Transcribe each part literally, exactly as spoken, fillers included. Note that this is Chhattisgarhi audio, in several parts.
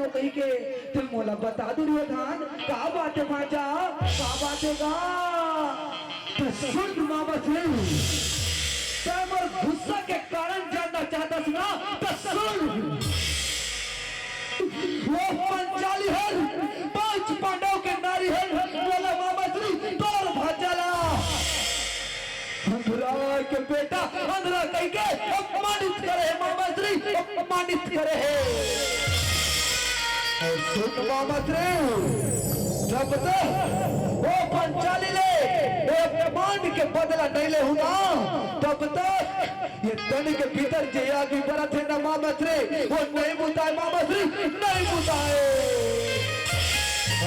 कहिके, त मोला बता दुर्योधन, का बात हे भांचा, का बात हे गा? त सुन मामा श्री, तैं मोर गुस्सा के कारण जानना चाहथस ना, त सुन। वो पंचाली हर, पांच पांडव के नारी हर, मोला मामा श्री, तोर भांचा ला अंधरा के बेटा, अंधरा कहिके अपमानित करे हे मामा श्री, अपमानित करे हे। अउ सुन मामा श्री, जब तक वो पंचाली ले वो अपमान के बदला नइ लेहूं ना, तब तक ये तन के भीतर जे आगी बरत हे ना मामा श्री, वो नइ बुताय मामा श्री, नइ बुताय।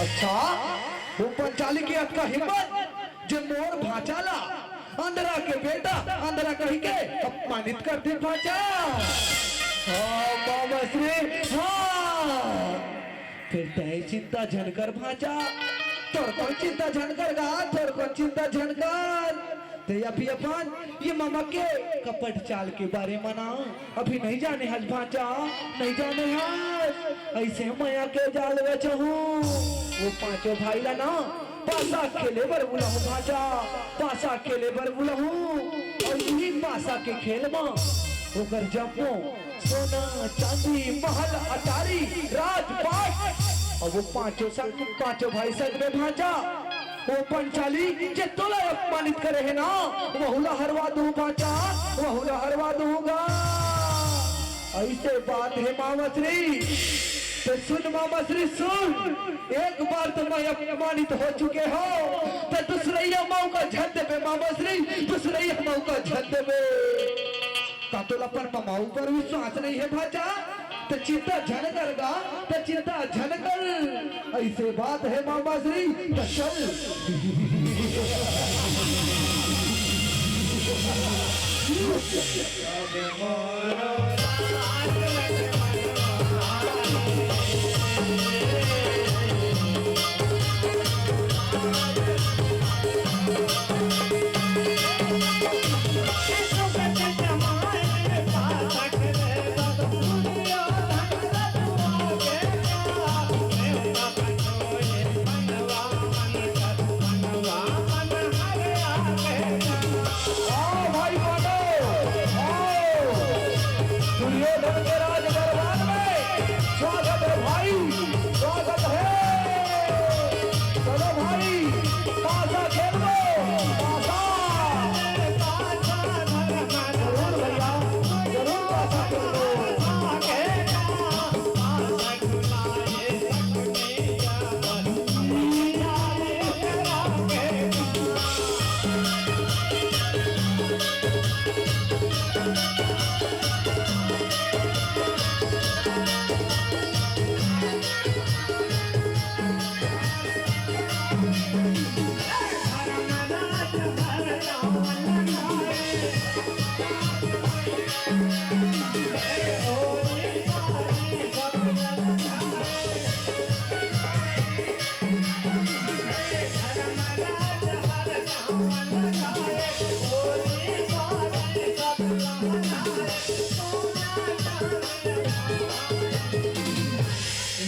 अच्छा, वो पंचाली के अतका हिम्मत जे मोर भांचा ला अंधरा के बेटा अंधरा कहिके अपमानित कर दे भांचा। हाँ, मामा श्री, हाँ। फेर तैं चिंता झन कर भांचा, तोर कोन चिंता झन कर गा, तोर कोन चिंता झन कर। तैं अभी अपन ये मामा के कपट चाल के बारे म ना अभी नइ जाने हस भांचा, नइ जाने हस। अइसे मया के जाल रचहूं, वो पांचों भाई ला ना पासा खेले बर बुलाहूं भांचा, पासा खेले बर बुलाहूं। अउ इही पासा के खेल म ओकर जम्मो सोना, चांदी, महल, अटारी, राजपाट, अउ वो पांचों संग, पांचों भाई संग में भांचा, वो पंचाली जे तोला अपमानित करे हे ना, वहू ला हरवा दूं भांचा, वहू ला हरवा दूंगा। अइसे बात हे मामा श्री, त सुन मामा श्री सुन, एक बार तो मैं अपमानित हो चुके हंव, त दूसरइया मौका झन देबे मामा श्री, दूसरइया मौका झन देबे। का तोला अपन ममा ऊपर विश्वास नइ हे भांचा? त चिंता झन कर गा, त चिंता झन कर। अइसे बात हे मामा श्री, त चल। आओ भाई पांडव, आओ। दुर्योधन के राज दरबार में स्वागत है भाई, स्वागत है। चलो भाई, पासा खेल लो, पासा। जरूर भैया, जरूर पासा खेल लो।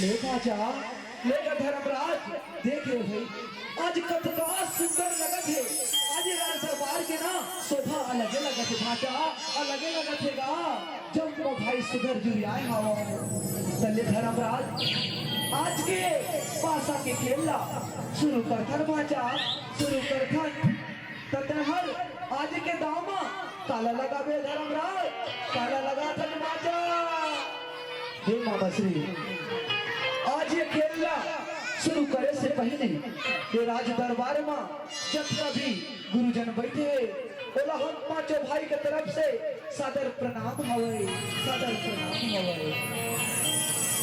ले भांचा, ले गा धर्मराज, देख रे भाई, आज कतका सुंदर लगत हे। आज ये राज दरबार के ना शोभा अलगे लगत हे भांचा, अलगे लगत हे गा। जम्मो भाई सुघर जुरियाए हावव। त ले धर्मराज, आज के पासा के खेल ला शुरू करथन भांचा, शुरू करथन। त तैं हर आज के दांव म काला लगाबे धर्मराज, काला लगाथन भांचा। हे मामा श्री, आज ये खेल ला शुरू करे से पहली ये राज दरबार म जतका भी गुरुजन बइठे हे, ओला हम पांचों भाई के तरफ से सादर प्रणाम हवय, सादर प्रणाम हवय।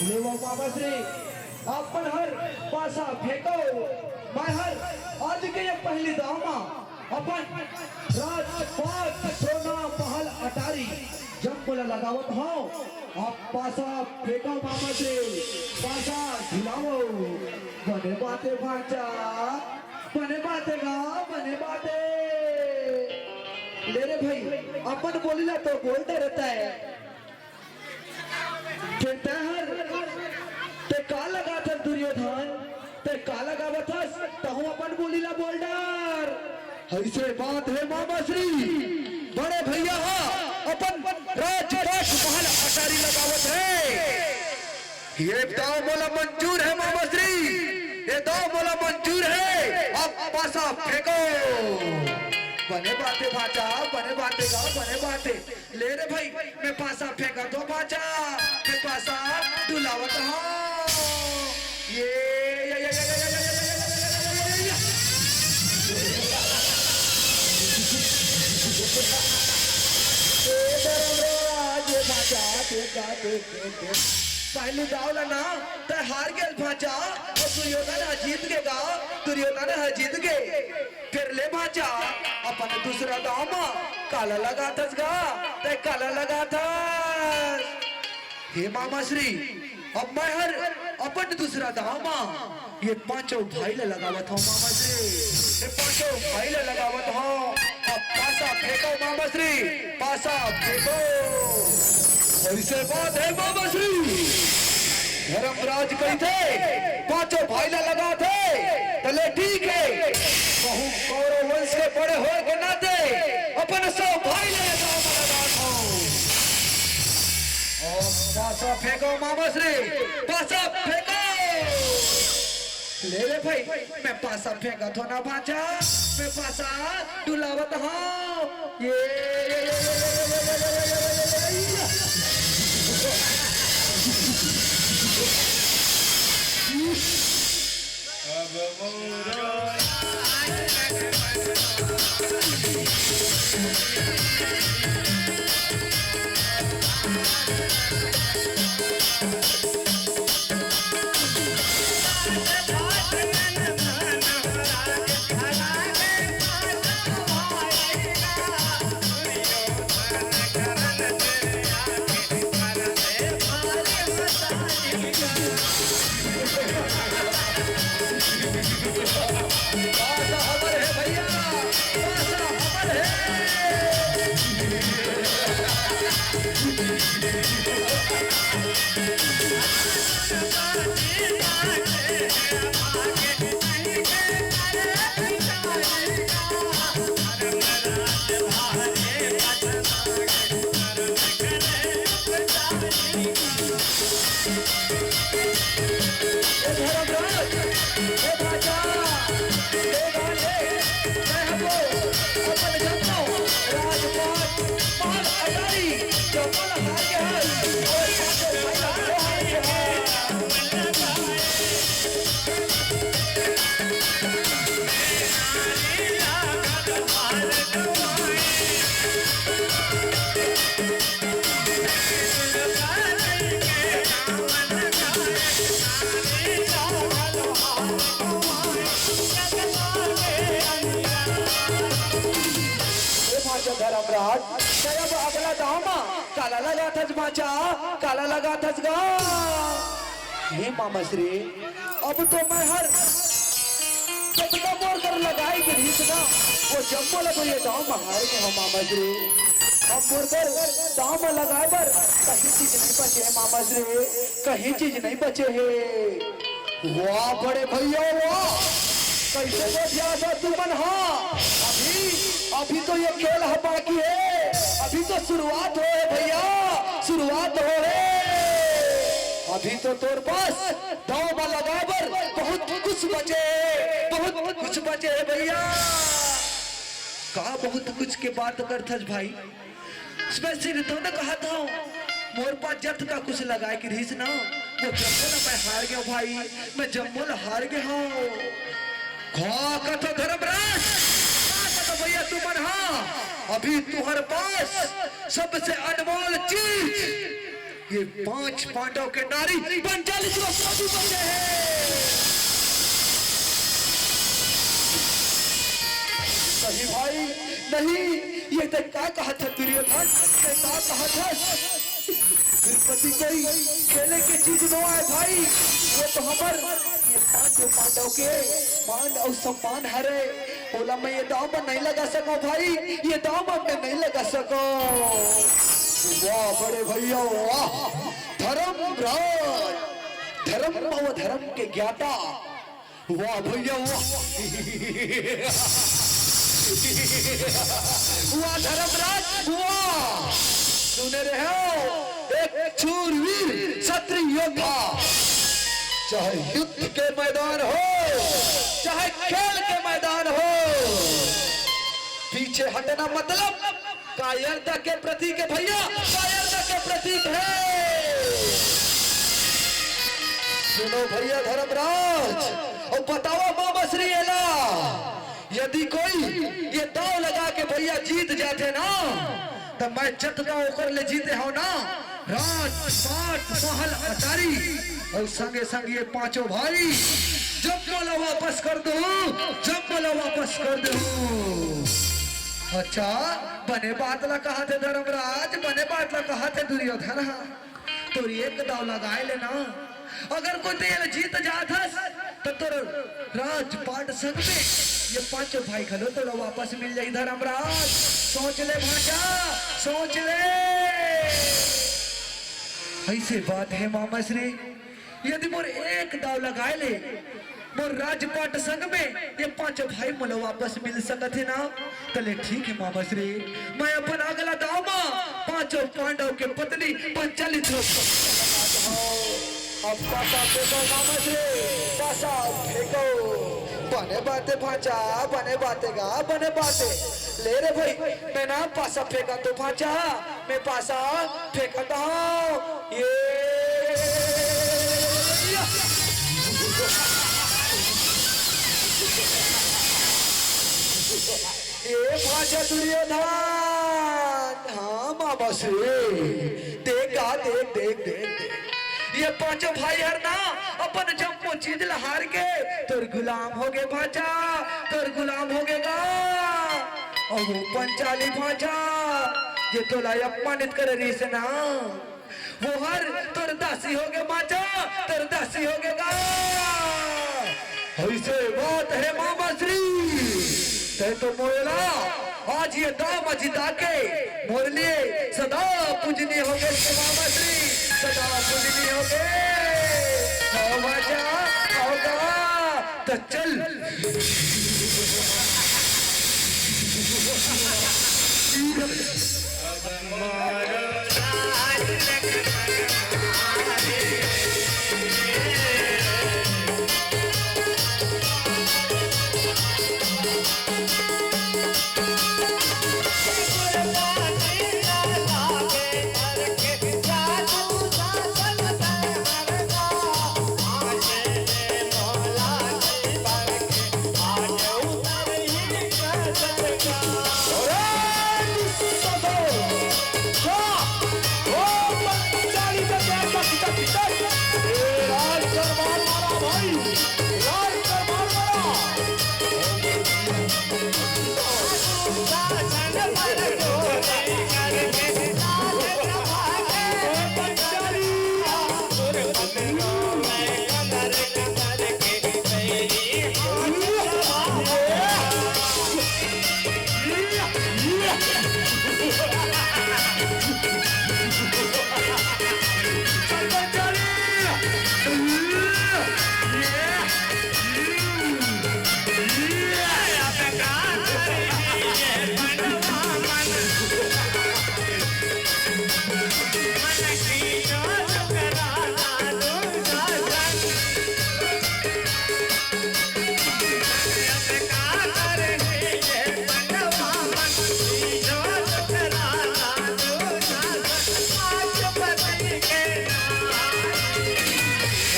लेवव मामा श्री, आप मन हर पासा फेंकव, मैं हर आज के ये पहली दांव म अपन राजपाट, सोना, महल, अटारी जम्मो ला लगावत हंव। आप पासा फेंकव मामा श्री, पासा झुलावव। बने बात हे भांचा, बने बात हे गा, बने बात हे। ले रे भाई, अपन बोली ला तो बोल दे रहता है। के तैं हर, ते दुर्योधन, ते का लगावत हस? तहूं अपन गोली ला बोल डार। ऐसे बात हे मामा श्री, बड़े भैया हा अपन राजपाट महल अटारी लगावत हे। ये दाव मोला मंजूर हे मामा श्री, ये दाव मोला मंजूर हे। अब पासा फेंको। बने बात हे भांचा, बने बात हे गा, बने बात हे। ले रे भाई, मैं पासा फेंकत हों भांचा, मैं पासा डुलावत हों। ये, ये, ये, ये, ये, ये, ये, ये, ये, ये, ये, ये, ये। ए धर्मराज, ये भांचा, देख गा, देख, देख, देख। पहली दाव ला ना, ते हार गेस भांचा, अउ दुर्योधन ह जीत गे गा, दुर्योधन ह जीत गे। फेर ले भांचा, अपन दूसरा दाव म काला लगाथस गा, ते काला लगाथस। हे मामा श्री, अब मैं हर अपन दूसरा दाव म ये पांचों भाई ला लगावत हों मामा श्री, ये पांचों भाई ला लगावत हों। अब पासा फेंको मामा श्री, पासा फेंको। ऐसे बात हे मामा श्री। धर्मराज कहिथे, पांचों भाई ला लगाथे, त ले ठीक हे। कहूं कौरव वंश के बड़े होय के नाते अपन सब भाई ला ये दाव म लगात हों। अउ पासा फेंको मामा श्री, पासा फेंको। ले रे भाई, मैं पासा फेंकत हों ना भांचा, मैं पासा डुलावत हों। ये, ये, ये, अब मोरो पासा हमर हे भैया, पासा हमर हे। ए धर्मराज, ए भांचा, ए गांजे, मैं हमको अपन जम्मो राजपाट, महल अटारी, जम्मो ला हार के हस, अउ पांचों भाई ला हार के हस। ए भांचा धर्मराज, ते अब अगला दाव म काला लगाथस भांचा, काला लगाथस गा। हे मामा श्री, अब तो मैं हर जतका मोर कर लगाए के रहिस ना, वो जम्मो ला तो ये दाव म हार गे हों मामा श्री। अब मोर कर दाव म लगाए बर कहीं चीज नहीं बचे हे मामा श्री, कहीं चीज नहीं बचे हे। वाह बड़े भैया वाह, कैसे गोठियाथव तुमन हा? अभी, अभी तो ये खेल ह बाकी हे, अभी तो शुरुआत होय हे भैया, शुरुआत होय हे। अभी तो तोर पास दाव म लगाए बर बहुत कुछ बचे हे, बहुत कुछ बचे हे भैया। का बहुत कुछ के बात करथस भाई? मैं सिर्फ तो न कहत हों, मोर पास जतका कुछ लगाए के रहिस ना, वो जम्मो ला मैं हार गे हों भाई, मैं जम्मो ला हार गे हों। का कथो धर्मराज, का कथो भैया तुमन हा? अभी तुंहर पास सबसे अनमोल चीज ये पांच पांडव के नारी पंचाली द्रौपदी बचे हे। नहीं भाई, नहीं, ये ते का कहत हस दुर्योधन, ते का कहत हस? द्रौपदी कोई खेले के चीज नो आय भाई, वो तो हमर ये पांचों पांडव के मान अउ सम्मान हरे। ओला मैं ये दाव म नहीं लगा सकव भाई, ये दाव म मैं नहीं लगा सकव। वाह बड़े भैया वाह, धर्मराज, धर्म अवधर्म के ज्ञाता। वाह भैया वाह। वाह धर्मराज वाह। सुने रहे हो, एक शूरवीर क्षत्रिय योद्धा, चाहे युद्ध के मैदान हो, चाहे खेल के मैदान हो, पीछे हटना मतलब कायरता के प्रतीक है भैया, कायरता के प्रतीक है। सुनो भैया धर्मराज, अउ बतावा मामा श्री एला, यदि कोई ये दाव लगा के भैया जीत जाथे ना, त मैं जतका ओकर ले जीते हव ना, राज, पाट, महल, अटारी अउ संगे संग ये पांचों भाई जम्मो ला वापस कर दो, जम्मो ला वापस कर दो। अच्छा, बने बात ला कहा थे धर्मराज, बने बात ला कहा थे दुर्योधन हा। तोर एक दाव लगाए ले ना, अगर कोई तेल जीत जात हस, त तोर राजपाट संग में ये पांचों भाई घलो तोला वापस मिल जाही धर्मराज। सोच ले भांचा, सोच ले। ऐसे बात है मामा श्री, यदि मोर एक दाव लगाए ले मोर राजपाट संग में ये पांचों भाई मोला वापस मिल सकत हे ना, तले ठीक हे मामा श्री, मैं अपन अगला दाव मा पांचों पांडव के पत्नी पंचाली द्रौपदी। अब पासा फेंको मामा श्री, पासा फेंको। बने बाते भांचा, बने बाते गा, बने बाते। ले रे भाई, मैं ना पासा फेंका तो भांचा, मैं पासा फेंकत हव। ये ये भांचा दुर्योधन, हाँ मामा श्री, देख गा, देख, देख, देख, देख। ये पांचों भाई हर ना अपन जम्मो चीज ला हार के तोर गुलाम होगे भांचा, तोर गुलाम होगे गा। अउ वो पंचाली भांचा, जे तोला अपमानित करे रहिस ना, वो हर तोर दासी होगे भांचा, तोर दासी होगे गा। ऐसे बात है मामा श्री, तैं तो मोला आज ये दाव मा जिता के मोर लिए सदा पूजनीय होगे मामा श्री, सदा पूजनीय होगे। हव भांचा, हव गा। त चल।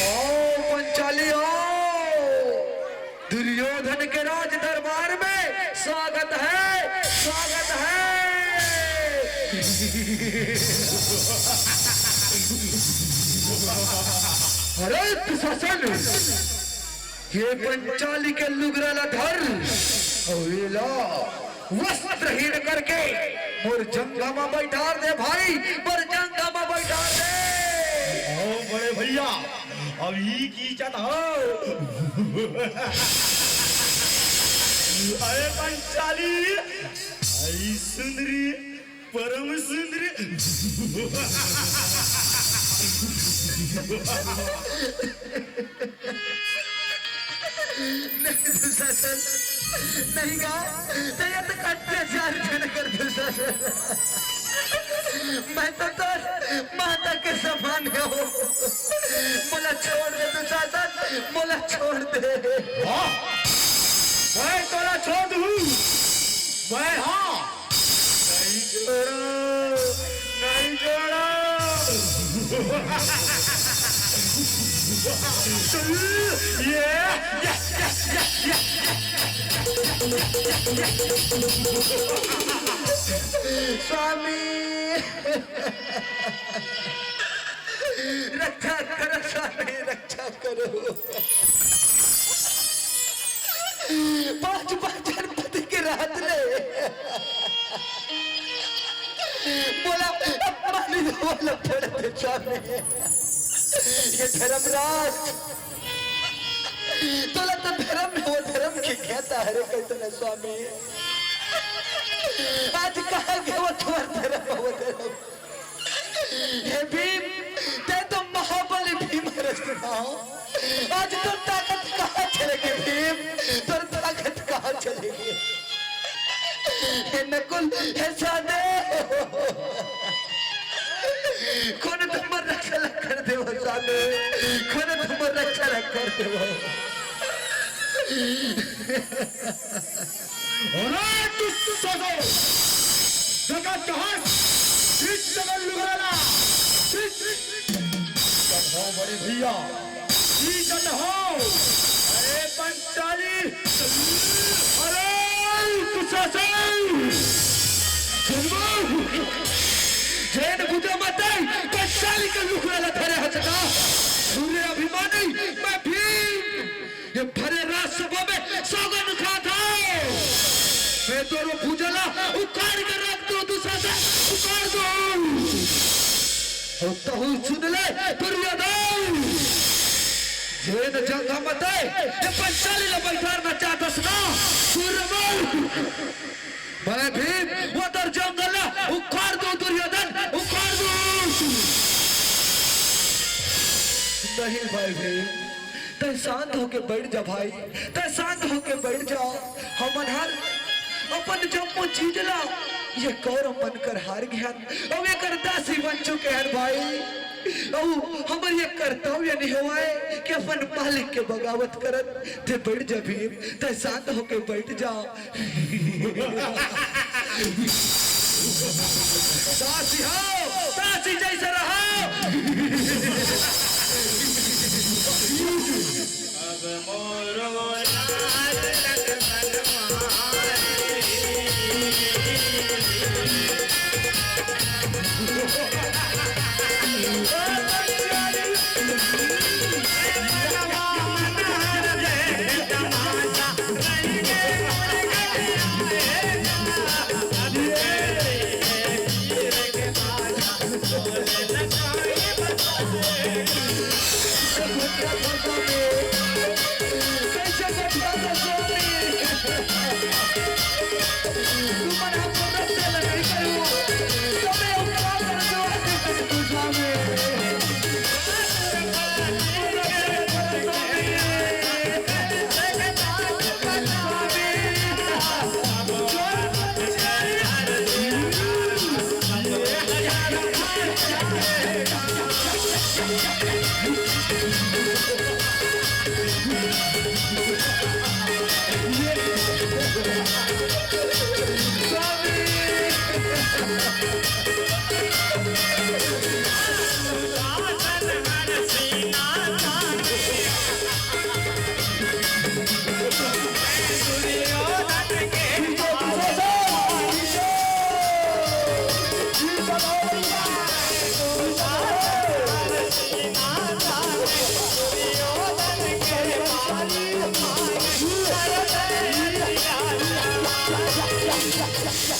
आओ पंचाली, आओ। दुर्योधन के राज दरबार में स्वागत है, स्वागत है। अरे दुशासन, ये पंचाली के लुगरा ला धर अउ एला वस्त्रहीन करके मोर जंघा म बइठार दे भाई, मोर जंघा म बइठार दे। ओ बड़े भैया, अब ई की चत हो? अरे पंचाली, आई सुंदरी, परम सुंदरी। नहीं दुशासन, नहीं गा, तो ये तो अत्याचार झन कर दुशासन। मैं तो तोर माता के समान हूँ। मोला छोड़ दे दुशासन, मोला छोड़ दे। वाह! मैं तोला छोड़ दूँ। मैं हाँ। नहीं छोड़ो, नहीं छोड़ो। ये, ये, ये, ये, ये। स्वामी, रक्षा करो स्वामी, रक्षा करो। पांच पांच जनपद के राज ले मोला अपमानित होना पड़त हे स्वामी। हे धर्मराज, तोला तो धर्म में वो धर्म के कहता हरे कहते ना स्वामी। आज कहाँ गए वो तुम्हारा धर्म, वो धर्म? हे भीम, तैं तो महाबली भीम हरस ना। आज तोर ताकत कहाँ चले गे भीम? तोर ताकत कहाँ चले गे? हे नकुल, हे सहदेव, कोन तुम्हार रक्षा ला कर देवो साले, कोन तुम्हार रक्षा ला कर देवो। अरे दुशासन, जगत हस, इस जगत लुगाला, इस जगत हो बड़े भैया, इस जगत हो। अरे पंचाली, अरे दुशासन, जन्मो, जैन बुझा मत आई, पंचाली का लुगाला धरे हचका, सूर्य अभिमानी, मैं भीम। ये भरे राजसभा में सौगन खात हंव। मैं तोरो भुजा ला उखाड़ के रख दूं, दुशासन उखाड़ दूं। अउ तहूं सुन ले दुर्योधन, जेन जंघा म तैं ये पंचाली ला बइठारना चाहत हस ना, सुरमल। मैं भीम वो तोर जंघा ला उखाड़ दूं दुर्योधन, उखाड़ दूं। नहीं भाई भीम, तैं शांत होके बइठ जा भाई, तैं शांत होके बइठ जा। हमन हर अपन जम्मो चीज ला ये कौरव मन कर हार गे हन, अउ एकर दासी बन चुके हन भाई। अउ हमर ये कर्तव्य नहीं होवय कि अपन मालिक के बगावत करन। तैं बइठ जा भीम, तैं शांत होके बइठ जा। दासी हो, दासी जैसे रहो। अब मोरो लाल लखन मारे।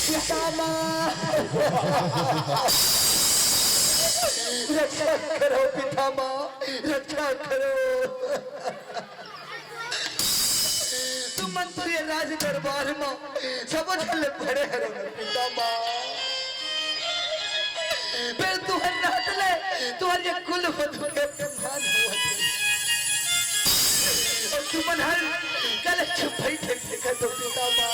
पितामह, रक्षा करो पितामह, रक्षा करो। तुमन तो ये राज दरबार म सबो झन ले बड़े हरो न पितामह। फेर तुहर नात ले, तुहर ये कुल होत होत अपमान होत हे। अउ तुमन हर कलेचुप बइठे देखत हो पितामह।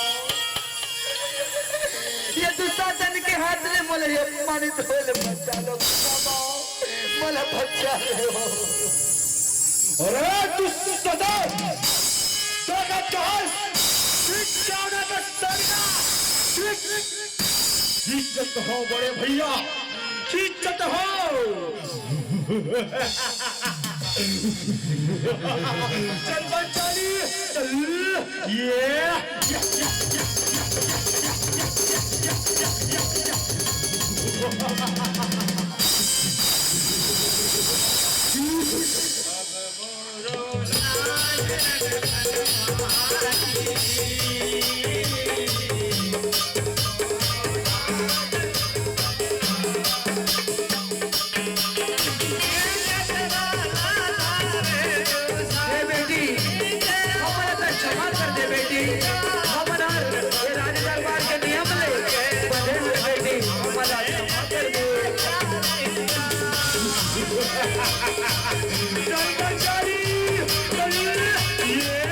ये दुशासन के हाथ ले मोला ये अपमानित होए ले बचा लो पितामह। मोला बचा लो। अरे दुशासन, तोर का जहाज, ठीक जाना का सरना, ठीक। खींचत हो बड़े भइया, खींचत हो। चल बंचाली, चल। ये। ए बेटी, हमन ला क्षमा कर दे बेटी। हमन हर ये राज दरबार के नियम ले बंधे हन बेटी, हमन ला क्षमा कर दे। चल बंचाली, चल। ये।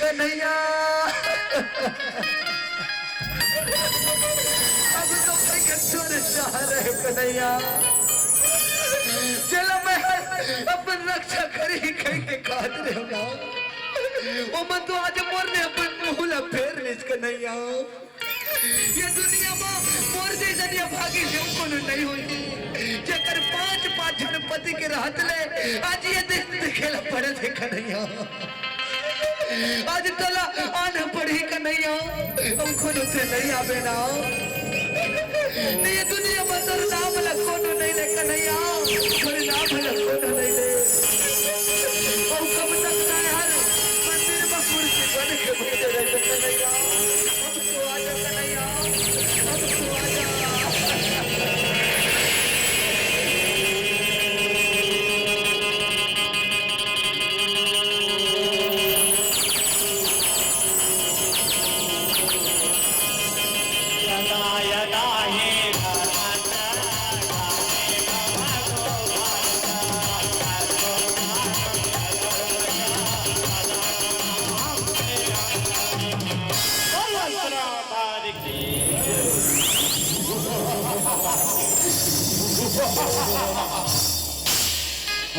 कन्हैया, अब तो भाई कच्चो रिश्ता है रे कन्हैया। चलो मैं अपन रक्षा करी कहीं के काट रहे हो ना। ओमन तो आज मोर ले अपन मुंह ला फेर लिस कन्हैया। ये दुनिया म मोर जइसन ये भागी से कोनो नहीं होई, जेकर पांच पांच झन पति के रहत ले आज ये दिन देखे ला पड़त हे कन्हैया। आज तोला आना पड़ही कन्हैया, अउ कोनो ते नहीं आबे ना। नहीं, ये दुनिया म तोर नाम ला कोनो नहीं ले कन्हैया, तोर नाम ला कोनो नहीं ले। अउ कब तक जाए हर मंदिर म मूर्ति बन के बैठे रहे कन्हैया। अब तो आजा कन्हैया, अब तो आजा।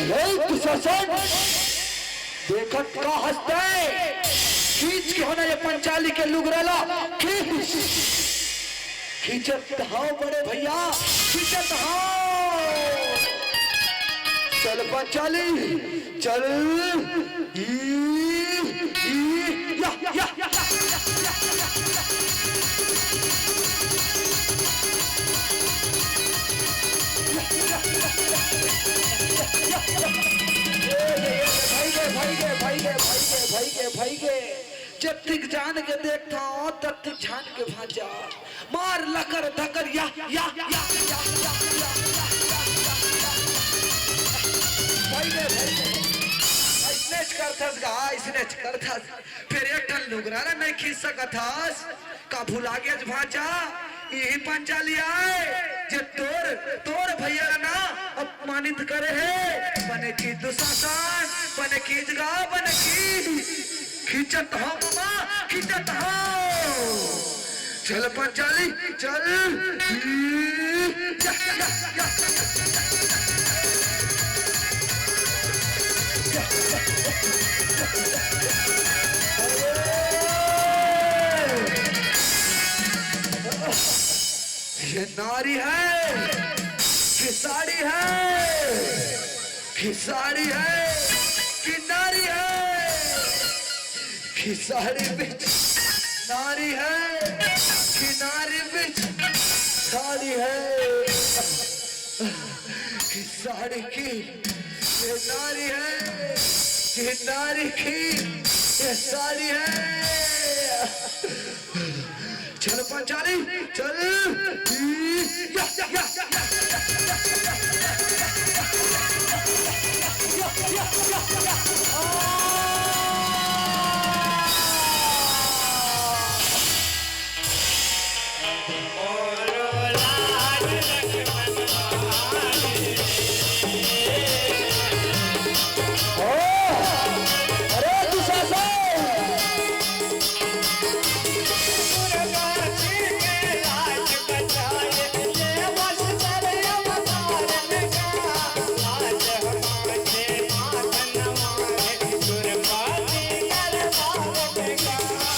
अरे दुशासन, देखत का हंसत हे? खींच के होना ये पंचाली के लुगरा ला, खींच। खींचत हव बड़े भइया, खींचत हव। चल पंचाली, चल। ई, ई, या, या, या। ए, ए, ए, भइगे, भइगे, भइगे। जब तक जान के देखथव, तब तक जान के भांजा। मार लकर धकर या, या, या। भइगे, भइगे। अइसनेच करथस गा, अइसनेच करथस। फेर एक ठन लुगरा ला नहीं खींच सकत हस। का भुला गेस भांजा? इही पंचाली आय, जे तोर, तोर भइया ला ना अपमानित करे हे। बने खींच दुशासन, बने खींच गा, बने खींच। खींचत हव मामा, खींचत हव। चल पंचाली, चल। या, या, या। ये नारी है, खिसाड़ी है, खिसाड़ी है कि नारी है? खिसाड़ी बिच नारी है, खिनारी बिच साड़ी है। खिसाड़ी की ये नारी है, खिनारी की ये साड़ी है। चल पंचाली, चल। या, या, या, या।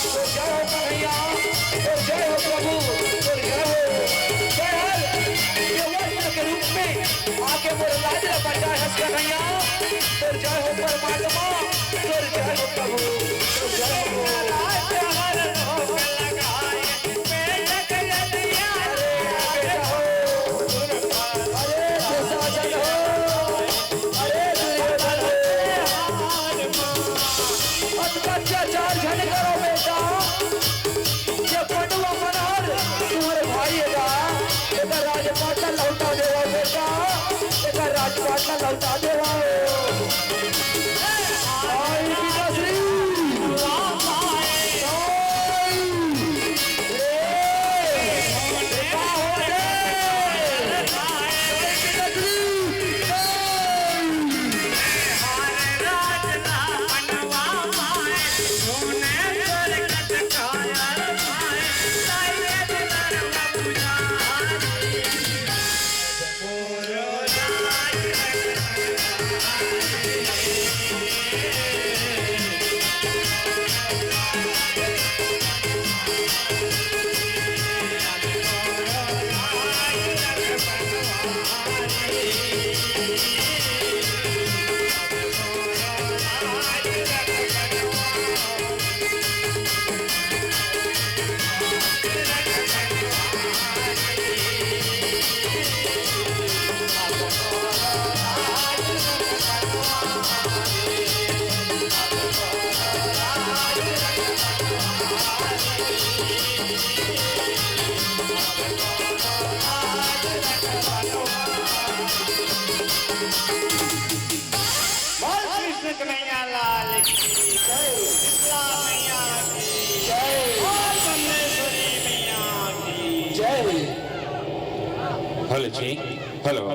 तो जय हो कन्हैया, तो जय हो प्रभु, तो जय हो। जय हो, ये वस्त्र के रूप में आके मोर लाज ला बचाए हस कन्हैया। तो जय हो परमात्मा, तो जय हो प्रभु, तो जय हो। अरे बेटा हो, अरे दुशासन हो, अरे दुर्योधन हो, अत्याचार झन करो बेटा। ये पंडवा मनहर तुम्हर भाई हे गा, एकर राजपाट ला लौटा देवा बेटा, एकर राजपाट ला लौटा देवा। आई पिताश्री, आई। बोल कृष्ण कन्हैया लाल की जय, शीतला मैया की जय, और बम्लेश्वरी मैया की जय। हेलो जी, हेलो।